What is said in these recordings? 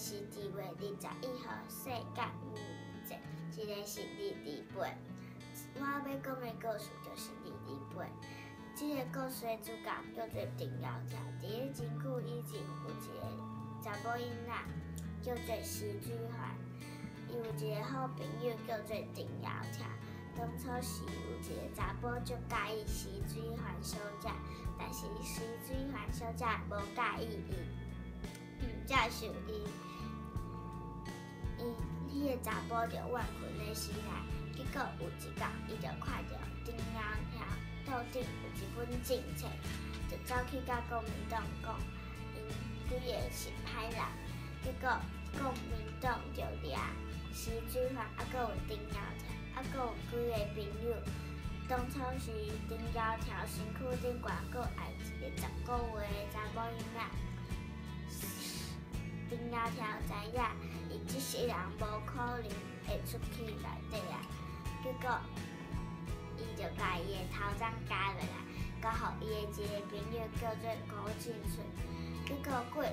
是2月21號世界母語節，一个是228。我欲講的故事就是二二八。這个故事的主角叫做陳窈窕。佇咧真久以前，有一个查某囡仔叫做徐水環，伊有一个好朋友叫做陳窈窕。當初時有一个查埔足佮意徐水環小姐，但是徐水環小姐無佮意伊，毋接受伊。伊彼个查埔就怨恨咧死來，結果有一工，伊就看著陳窈窕桌頂有一本政策，就走去佮國民黨講，𪜶幾个是歹人。結果國民黨就掠徐水環，猶閣有陳窈窕，猶閣有幾个朋友。當初時陳窈窕身軀頂懸閣愛一个10個月的查某囡仔。陳窈窕知影，伊這世人無可能會出去內底啊。結果，伊就共伊的頭鬃鉸落來，交予伊的一个朋友叫做郭進春。結果過2年，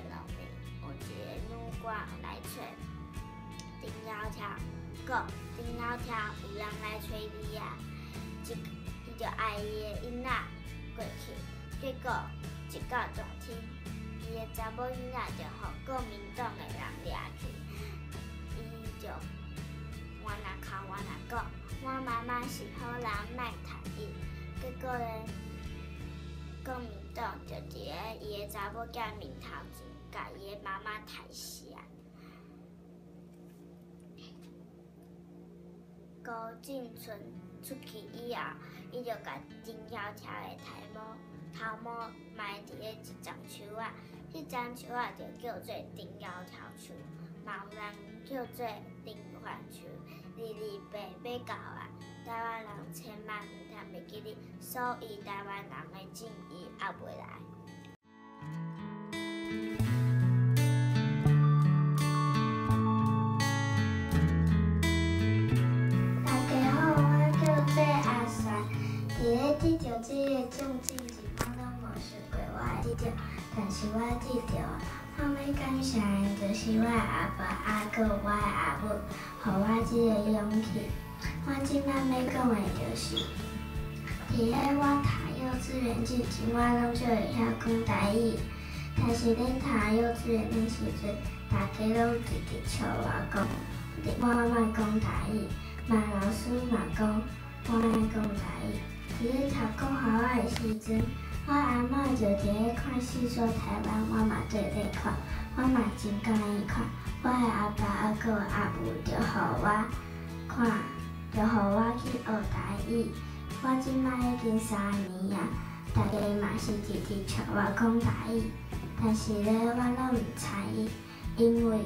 有一个女官來揣陳窈窕，講陳窈窕有人來揣你啊！伊就愛伊的囡仔過去。結果一到大天，伊的查某囡仔就予國民黨的人掠去，伊就原來哭原來講，我媽媽是好人，莫趁伊。結果咧，國民黨就佇咧伊的查某囝面頭前，共伊的媽媽刣死啊！郭進春出去以後，伊就共陳窈窕的頭毛埋佇咧一叢樹仔，彼叢樹仔就叫做陳窈窕樹，嘛有人叫做林環樹。二二八欲到啊，台灣人千萬毋通袂記得，所以台灣人的正義猶未來。大家好，我叫做阿璇。佇咧得著這个獎之前，我攏無想過我會得著，但是我得著啊！我欲感謝的就是我的阿爸，猶閣有我的阿母，予我這个勇氣。我這擺欲講的就是，佇咧我讀幼稚園之前，我攏只會曉講台語。但是咧讀幼稚園的時陣，大家攏直直笑我講，我莫講台語，嘛老師嘛講我莫講台語。佇咧讀國校仔的時陣，我阿嬤就佇咧看《戲說台灣》，我嘛綴咧看，我嘛真佮意看。我的阿爸猶閣有阿母就予我看，就予我去學台語。我這擺已經3年啊，大家嘛是直直笑我講台語，但是咧我攏毋睬伊，因為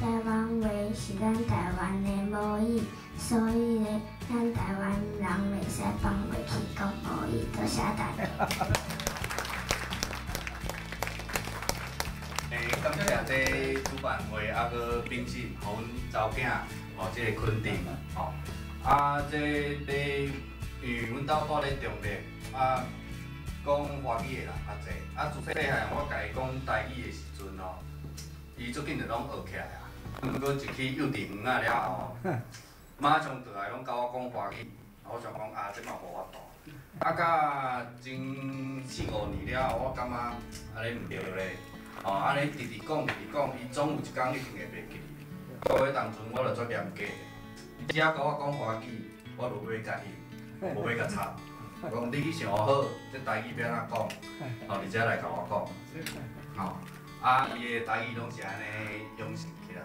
台灣話是咱台灣的母語，所以咧咱台灣人袂使放袂去講母語。多謝大家。感謝這主辦會猶閣秉信，予阮查某囝吼這个肯定吼。啊，這咧因為阮兜住咧中壢，啊，講華語的人較濟。啊，自細漢我共伊講台語的時陣吼，伊足緊就攏學起來啊。毋過一去幼稚園仔了後，馬上轉來攏佮我講華語，我想講啊，這嘛無法度。啊，到前四五年了後，我感覺按呢毋對咧。吼，按呢直直講，直直講，伊總有一工一定會袂記。到彼當陣，我就足嚴格，伊只要佮我講華語，我就無欲共伊，無欲共插。我講你去想好，這台語欲按怎講，吼，你才來共我講。吼，啊，伊的台語攏是按呢養成起來。